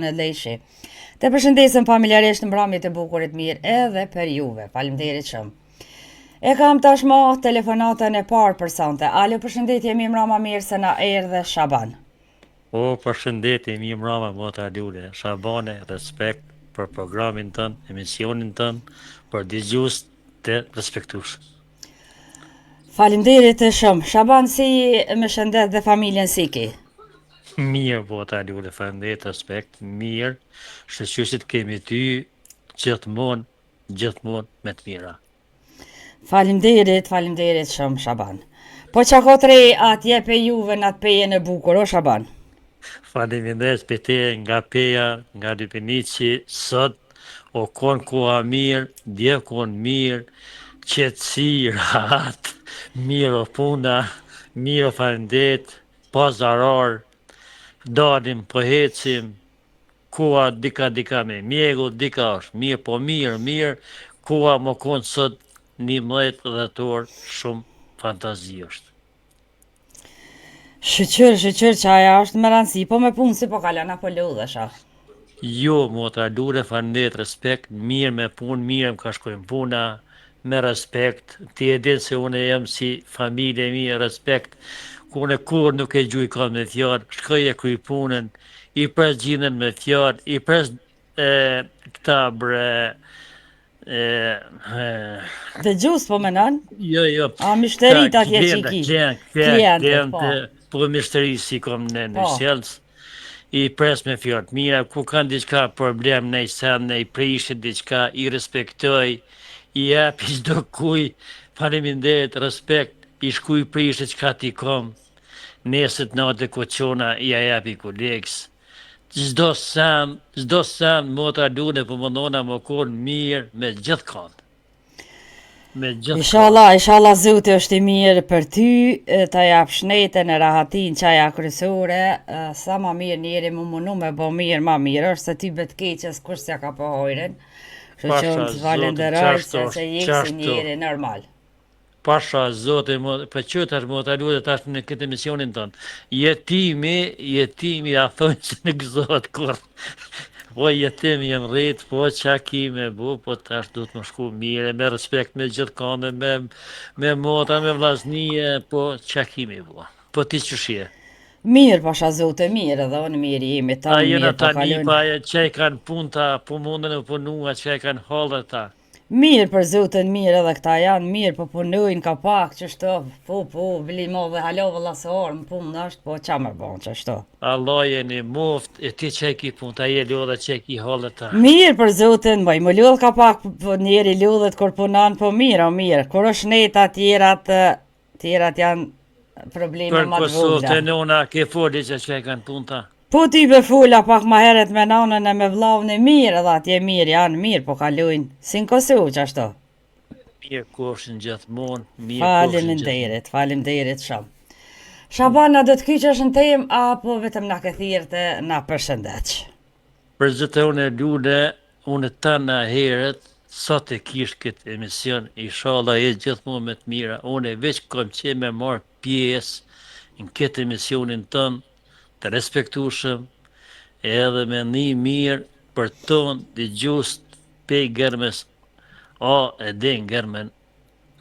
Shaban Lleshi. Të përshëndesim familjarisht në mbrëmje të bukur e të mirë edhe për juve. Faleminderit shumë. E kam tashmë telefonatën e parë për sonte. Alo, përshëndetje, mirë mbrama, mirë se na erdhe Shaban. O, përshëndetje, mirë mbrama, motra Lule. Shabane, respekt për programin tënd, emisionin tënd, për dëgjues të respektueshëm. Faleminderit shumë. Shaban, si me shëndet dhe familjen si ki? Mirë, motra Lule, faleminderit, respekt, mirë. Shyqyr që të kemi ty gjithmonë, gjithmonë me të mira. Faleminderit, faleminderit shumë Shaban. Po ça ka të re atje pe juve në atë Pejën e bukur, o Shaban? Faleminderit për te nga Peja, nga Lipiniqi, sot o kon koha mirë, dje kon mirë, qetësi, rahat, mirë o puna, mirë o faleminderit, pa zarar, dalim, po hecim, koha dika dika me mjegull, dika është mirë, po mirë, mirë, koha me konë sot 11 dhjetor shumë fantazi është. Shyqyr, shyqyr që aja është me rëndësi, po me punë si po kalon apo lodhesh a? Jo, motra Lule, faleminderit, respekt, mirë me punë, mirë më ka shkojnë puna, me respekt, ti e din se unë jam si familje e mirë, respekt, ku unë kur nuk e gjuj kam me fjalë, shkoj e kryj punën, i pres gjinën me fjalë, i pres e, këta bre, e, e, Dëgjues po menon? Jo, jo. A myshterit atje që i ki? Klient, klient, klient, po, po myshteri si kom në në po. Sales, i pres me fjalë të mira, ku kanë diçka problem në i sen, në i prishë diçka, i respektoj, i jap i çdo kuj, faleminderit, respekt, i shkuj prishë çka ti kom, nesër natë ku qona, ja jap i kolegës. Çdo sen, çdo sen, motra Lule, po mundona me kon mirë me gjithkënd. Me gjithkënd. Inshallah, inshallah Zoti është i mirë për ty, ta jap shnetën e rahatin që aja kryesore, sa ma mirë njeri mu munu me bo mirë, ma mirë është se ty be të keqes kush s'ja ka po hajrin. Kështu që unë të falenderoj se se je si njeri normal. Pasha Zotin, mo, po që tash motra Lule tash në këtë emisionin tonë. Jetimi, jetimi, a thonë që nuk gëzohet kurrë. Po jetim jem rrit, po qa ki me bu, po tash duhet më shku mire, me respekt me gjithkënd, me, me motra, me vllaznije, po qa ki me bu. Po ti qysh je? Mirë, pasha Zotin, mirë, edhe unë mirë jemi, tanë mirë, po kalojnë. A jena tani, pa, që i kanë punë ta, po mundën e punua, që i kanë hallet ta. Mirë për zotin mirë edhe këta janë mirë po punojnë ka pak qështu po po bli mo dhe halo vëlla se orë në punë është po qa me bon qështu. Allah e nimoft e ti që e ki punë ta je lodhe që e ki hallet ta. Mirë për zotin moj më lodh ka pak po njeri lodhet kur punon po mirë o mirë kur është neta tjerat Tjerat janë probleme ma të vogla. Për Kosovë te nona ke foli që që e kanë punë ta? Po ti be fola pak ma heret me nanën e me vllavën e mirë edhe atje mirë janë mirë po kalojnë si në Kosovë qashtu. Mirë kofshin gjithmonë, mirë kofshin gjithmonë. Faleminderit, faleminderit shumë. Shaban, a do të kyçesh në temë apo vetëm na ke thirrë të na përshëndetsh? Për gjithë unë Lule, unë tana herët, sa të kish këtë emision, ishalla je gjithmonë me të mira, unë veç kom qejf me marrë pjesë në këtë emisionin tënd, të respektushëm, edhe me ni mirë për tonë dëgjust pej germës A e deri n'germën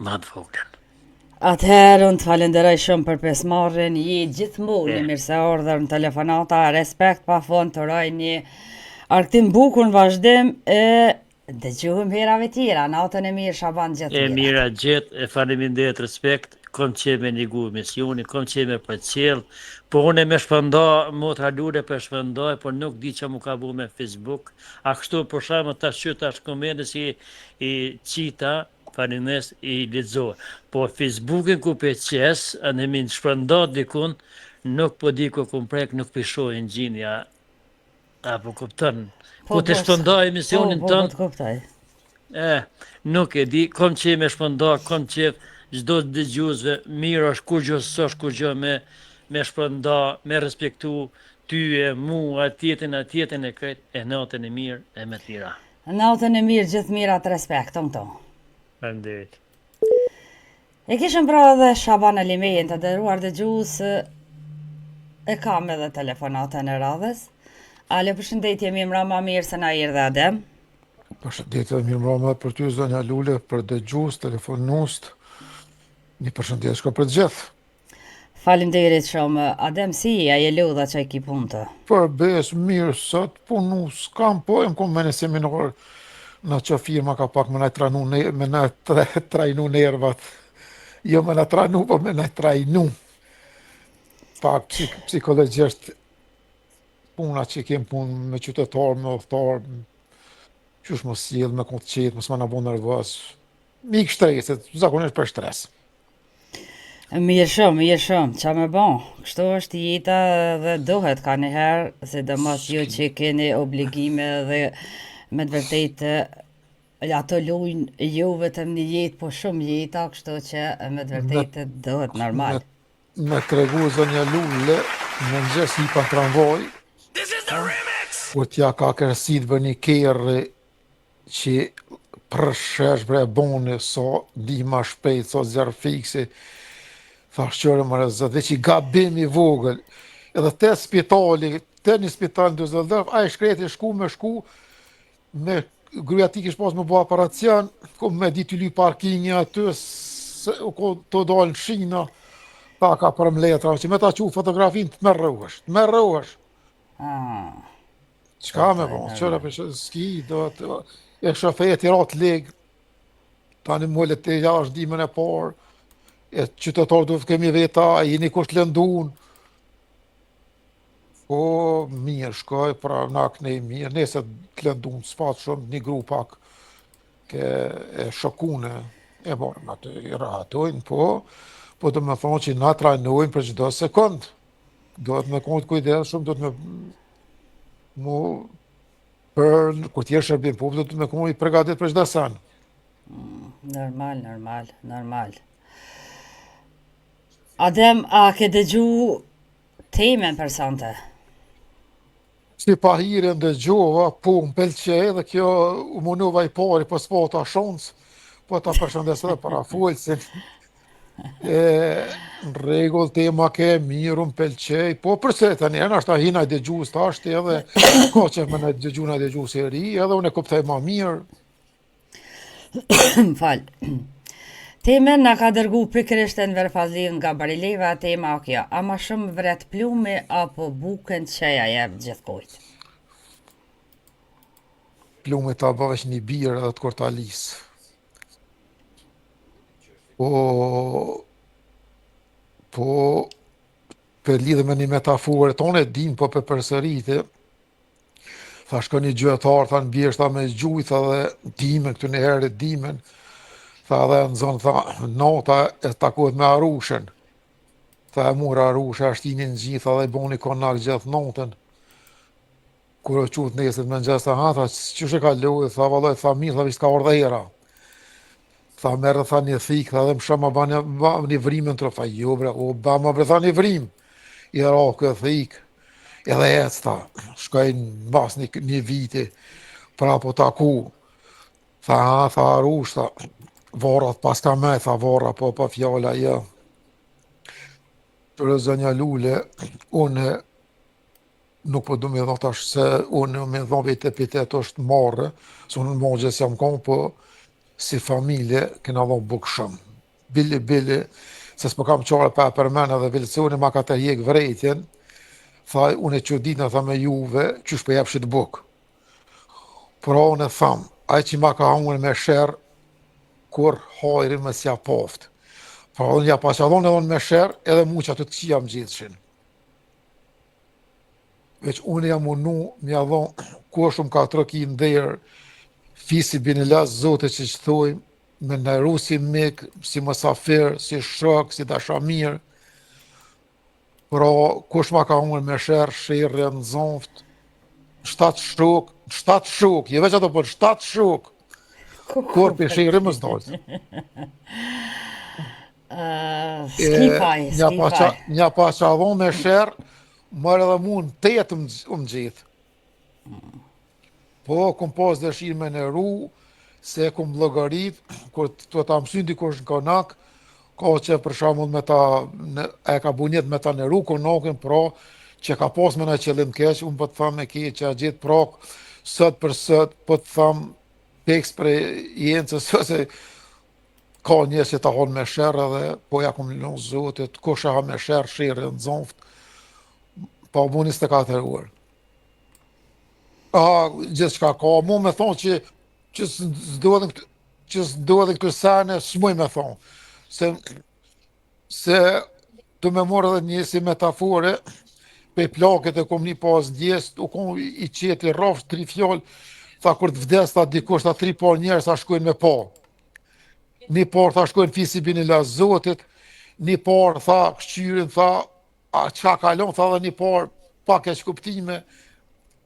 ma të voglën. Atëherë unë të falenderoj shumë për pjesëmarrjen, je gjithmonë i mirëseardhur në telefonata, respekt pa fund, të uroj një argëtim bukur në vazhdim e dëgjohem herave tjera, natën e mirë Shaban gjithë E mira gjithë, e faleminderit respekt, kom qejf me nigu emisionin, kom qejf me përcjell, po unë me shpërnda, motra Lule për shpërndaj, por nuk di që mu ka bu me Facebook, a kështu për shembull tash që tash komente si i qita, Faleminderit i lexova. Po Facebookin ku pe qes, në min shpërnda dikun, nuk po di ku kum prek, nuk po shohin gjinja. A po kupton? Po, ku të po, shpërnda emisionin po, po, po, të kuptoj. E, nuk e di, kom qejf me shpërnda, kom qejf çdo dëgjuesve, mirë është kurgjë s'është kurgjë me me shpërnda, me respektu ty e mua, tjetrin, a tjetrin e krejt, e natën e mirë e me të mira. Natën e mirë gjithë mirat respekt unë këto. Faleminderit. E kishëm pra edhe Shaban Alimejën të nderuar dëgjues e kam edhe telefonatën e radhës. Alo, përshëndetje, mirëmbrama, mirë se na erdhe Adem. Përshëndetje dhe mirëmbrama për ty zonja Lule, për dëgjues, telefonues. Një përshëndetje shko për të gjithë. Faleminderit shumë. Adem, si je, a je lodh a që i ki punë të? Për besë mirë sot, punu s'kam, po jam kon me një seminar në që firma ka pak me na trajnu, me na trajnu nervat. Jo me na trajnu, po me na trajnu. Pak psik psikologjisht puna që kem punë me qytetarë, me udhëtarë, qysh mos sjell, me kon të qetë, mos me na bo nervoz. Mi ik stresit, zakonisht për stres. Mirë shumë, mirë shumë, ça me bo? Kështu është jeta dhe duhet ka njëherë, sidomos ju që keni obligime dhe me të vërtetë ato lujnë jo vetëm një jetë, po shumë jeta, kështu që me të vërtetë duhet normal. Me, me tregu zonja Lule, në mëngjes hipa në tramvaj, kur t'ja ka kërsit për një kerr që përshesh bre bone, so ndihma shpejt, so zjarrfikësi, thash qyre more zot, veç i gabim i vogël, edhe te spitali, te një spital në Düsseldorf, ai shkreti shku me shku, me gruja ti kish pas me bo operacion, ku me di të ly parkingi aty, se u ko të dalë në shina, ta ka për më letra, që me ta qu fotografin të tmerrohesh, të tmerrohesh. Ah. Çka me bo, qyre për që s'ki, do të, e shoferi i ra të lig, tani mulle të jashtë dimën e parë, e qytetarë do të kemi veta, a jeni kush të lëndun, po mirë, shkoj, pra na kënej mirë, nëse të lëndun, s'pat shumë, një gru pak, ke e shokune, e morëm aty, i rahatojnë, po, po do me thonë që na trajnojnë për çdo sekund, Duhet me konë të kujdesshëm, duhet me mu për kur t'jesh shërbim publik, duhet me konë i pregadit për çdo sen. Mm, normal, normal, normal. Adem, a ke dëgju temën për sante? Si pahiri ndëgjova, po më pëlqej dhe kjo u munova i pari, po s'pata shans, po ta përshëndes edhe parafolësin. E, në rregull tema ke mirë, më pëlqej, po përse tani, e nashta hin naj dëgjues tashti edhe ka qef me na dëgju naj dëgjues i ri, edhe unë e kuptoj ma mirë. Më fal. Temën na ka dërgu pikërisht Enver Fazliu nga Barileva, tema o kjo. A ma shumë vret plumi apo bukën që ja jep gjithkujt? Plumi ta bë veç një birë edhe të kortalis. Po, po, për lidhe me një metaforë, tonë e dim, po për përsërite, Tha shkon një gjuetar, tha në bjeshta me gjujt, tha dhe dimën, këtu një herë dimën, tha dhe në zonë, tha nata e takohet me arushën. Tha e mur arusha, e shtini në gji, tha dhe i boni konak gjithë natën. Kur u çu nesër mëngjes, tha, ha, tha, qysh e kaloi, tha, vallaj, tha, mirë, tha, veç ka ardhë era. Tha, merre, tha, një thikë, tha, dhe më shumë, ma një, ba, një vrimë në trup, tha, jo, bre, o, ba, ma bre, tha, një vrimë. I ra kjo thikë, Edhe ec, tha, shkoi mbas një, një viti, prapë u taku, tha, ha, tha, arush, tha, vorrat pas ka me, tha, vorra, po, po, fjala, jo. Për zonja Lule, unë nuk po du me thonë tash se unë me thonë vetë epitet është marre, se unë në magje s'jam konë, po si familje kena dhonë bukë shumë. Bili, bili, se s'po kam qare pa e përmen edhe Vilsoni ma ka tërhjek vrejtjen, tha, unë e çuditna, tha me juve, qysh po jepshit bukë. Pra unë e tham, ai që ma ka hangër me sherr, kurr hajrin më s'ja paft. Pra unë ja pasha dhonë edhe unë me sherr, edhe mu që aty të këqija më gjetshin. Veç unë jam munu me ja dhonë, kush më ka troki në derë, fisi binila zote që që thojmë, me nderu si mik, si mësafir, si shok, si dashamir. Pra, kush ma ka hangër me sherr, sherri e nxonft, shtatë shok, shtatë shok, jo veç ato, por shtatë shok. Kurr pi sherri mos daltë. Uh, s'ki faj, s'ki faj. Nja pasha dhonë me sherr, mërë edhe mu në tetë më gjithë. Po, kom pas dëshirë me nderu, se kom llogarit, kur të ta mësyn dikush në konak, ka që për shembull me ta, në, e ka bu nijet me ta nderu konakin, pra. që ka pas me naj qëllim keq, unë po të tham e ke që a gjithë prok, sot për sot, po të tham eksperiencës, se ka njerëz që ta hanë me sherr edhe po ja kom lënë Zotit, kush e ha me sherr, sherri e nxonft, pa u 24 orë. A, gjithçka ka, mu me thonë që që s'ndodhin këto që s'ndodhin këto sene, s'muj me thonë. Se se du me morë edhe një si metafore, pe plaket e kom një pas ndjesë, u kon i qeti rrofsh tri fjalë, tha kur të vdes, tha dikush, tha tri parë njerëz, tha shkojnë me pa. Një parë, tha shkojnë fisibinila zotit, një parë, tha kqyrin, tha, a çka kalon, tha dhe një parë, pa keqkuptime,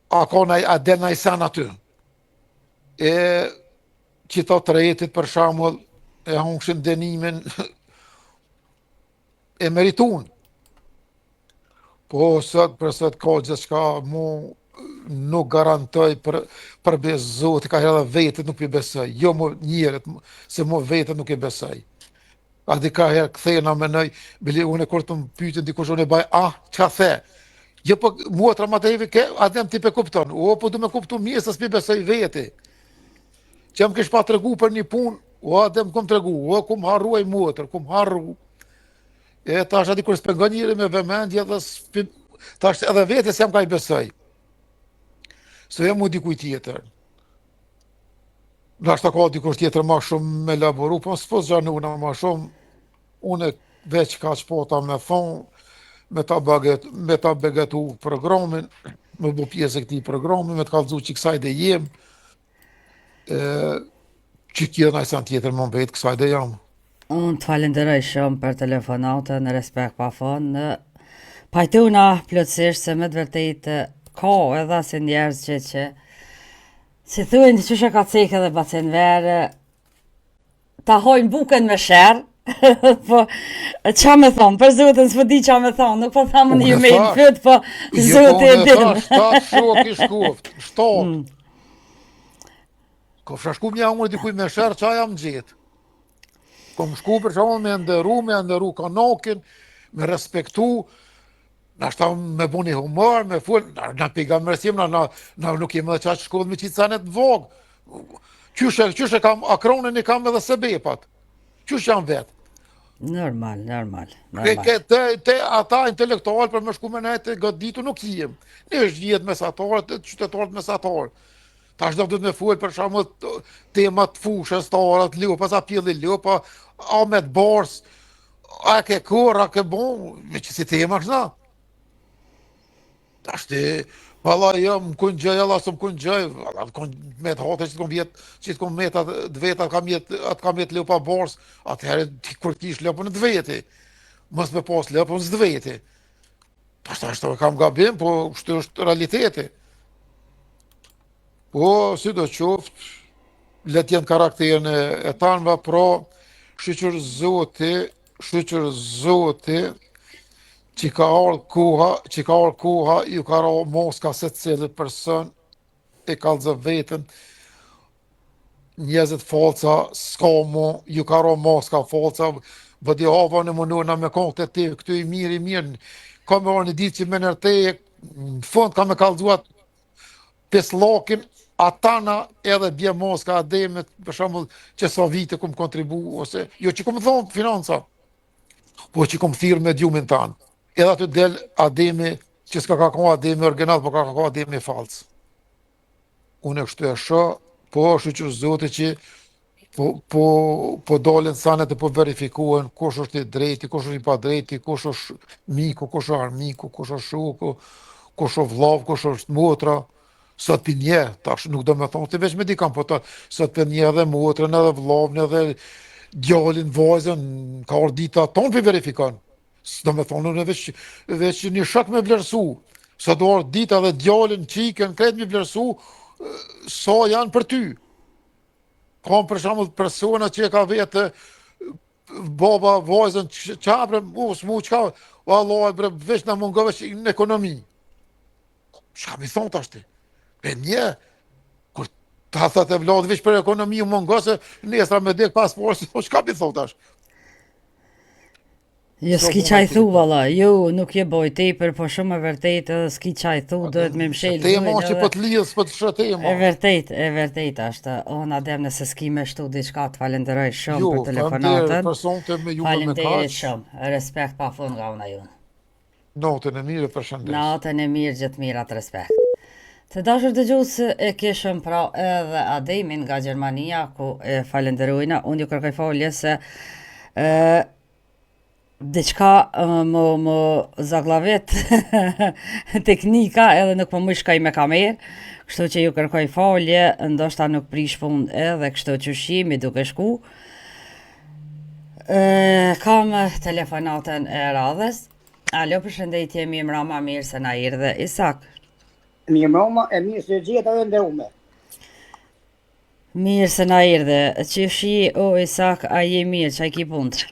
a ka naj, a del naj sen aty. E qita tretit për shembull e hongshin dënimin e meritun. Po sot për sot ka gjithçka mu nuk garantoj për për besë Zoti ka herë edhe vetit nuk i besoj, jo mo njerët, se mo vetit nuk i besoj. A di ka herë kthehna menoj, bile unë kur të më pyetin dikush unë baj, ah, çka the? Jo po motra ma të ke, a dem ti pe kupton. O po du me kuptu mirë se s'pi besoj veti. Që më kish pa tregu për një punë, o a dem kum tregu, o kum harru ai motër, kum harru. E tash aty kur s'pe ngon njeri me vëmendje dhe s'pi tash edhe vetes jam ka i besoj. Se jam mu dikuj tjetër. Nashta ka dikush tjetër ma shumë me laboru, po s'po zgjanuna ma shumë, unë veç kaq pata me thonë, me ta, baget, me ta begetu programin, me bu pjesë e këtij programi, me të kallëzu që kësaj dhe jem, e, që kjo naj sen tjetër më vetë, kësaj dhe jam. Unë të falenderoj shumë për telefonatën, respekt pa fund. Pajtuna plotësisht se me të vërtetë ka edhe asi njerëz që që Si thujnë, qysh e ka cekë edhe Bac Enver, ta hojnë bukën me sherr, po, qa me thonë, për zotin, s'po di qa me thonë, nuk po thamë një me i fyt, po jo, zoti e din. Jo, po, unë shtatë shok i shkoft, shtatë. Mm. Kofsha shku me ja unë dikuj me sherr, qa jam gjetë. Kom shku për shembull me nderu, me nderu kanokin, me respektu, Nashta me bu një humor, me fol, na, na pejgamber s'jem, na, na, na nuk jemi edhe qaq shkollë me qitë senet në vogë. Qysh e, qysh e kam akronin i kam edhe sebepat. Qysh jam vetë. Normal, normal, normal. Ke, te, te ata intelektual për me shku me nejtë goditu nuk jem. Ne është jetë mesatarët, të qytetarët mesatarë. Tash do të me fol për shembull temat fushës, të arat, lopës, a pjelli lopa, a me të barsë, A ke korr, a ke bon, me që si tema është na. Tash ti, valla jo, më kun gjëj, alla s'më kun gjëj, valla më kun me të hate që të kom vjet, që të kom met atë të veta, kam jet, atë kam jet lopa bars, atëherë ti kur kish lopën të veti, mos me pas lopën s'të veti. Tash tash e kam gabim, po kështu është realiteti. Po, si do qoftë, le të jenë karakterin e, e tanëve, pro, shyqyr zoti, shyqyr zoti, që ka ardhë koha, që ka ardhë koha, ju ka ra maska secilit person, e kallzë veten, njerëzit falca, s'ka mo, ju ka ra maska falca, bëdi hava në mënyrë me konë të ti, këtu i mirë, i mirë, ka me ardhë një ditë që me nërte, në fund ka me kallzu atë pisllakin, atana edhe bje maska Ademit, për shembull, që sa vite kum kontribu, ose, jo që kum thonë financa, po që kum thirrë mediumin tanë. Edhe aty del Ademi, që s'ka ka konë Ademi original, po ka ka konë Ademi fals. Unë e kështu e shoh, po shyqyr zoti që po, po, po dalin sanet e po verifikohen kush është i drejti, kush është i padrejti, kush është miku, kush është armiku, kush është shoku, kush është vllau, kush është motra. Sot pi nje, tash nuk do me thonë ti veç me dikam, po ta, sot pi nje edhe motrën, edhe vllavën, edhe djalin, vajzën, ka ardhë dita tonë pi verifikon. S'do me thonë unë veç, veç një shok me vlerësu, sot do ardhë dita dhe djalin, çikën, krejt me vlerësu, sa janë për ty. Kam për shembull persona që e ka vetë baba vajzën qa bre, u s'mu çka, vallahi bre, veç na mungo veç në ekonomi. Çka mi thonë tash ti? Pe një, kur ta thot e vllai veç për ekonomi u mungo se nesër me dek pas porsi, po çka mi thonë tash? Jo, s'ki ça i thu, valla, jo, nuk je boj tepër, po shumë e vërtet edhe s'ki ça i thu, duhet me mshel Tema që po të lidhës, po të shë tema. E vërtet, e vërtet është. O, Adem, nëse s'ki me shtu diçka, të falenderoj shumë Jo, për faleminderit telefonatën. për sonte me juve me Faleminderit kaq. shumë, respekt pa fund nga una jonë. Natën e mirë, përshëndes. Natën e mirë, gjithë mirat, respekt. Të dashur dëgjues, e kishëm pra edhe Ademin nga Gjermania, ku e falenderojna. Unë ju kërkoj falje se e, diçka e, më, më zagllavit teknika edhe nuk po më shkoj me kamerë, kështu që ju kërkoj falje, ndoshta nuk prish punë edhe kështu që jemi duke shku. E, kam telefonatën e radhës. Alo, përshëndetje, mirë mrama, mirë se na erdhe. Isak. Mirë mrama, e mirë se gjeta e ndeume. Mirë se na erdhe. Qysh je o Isak, a je mirë, çka i ki punët?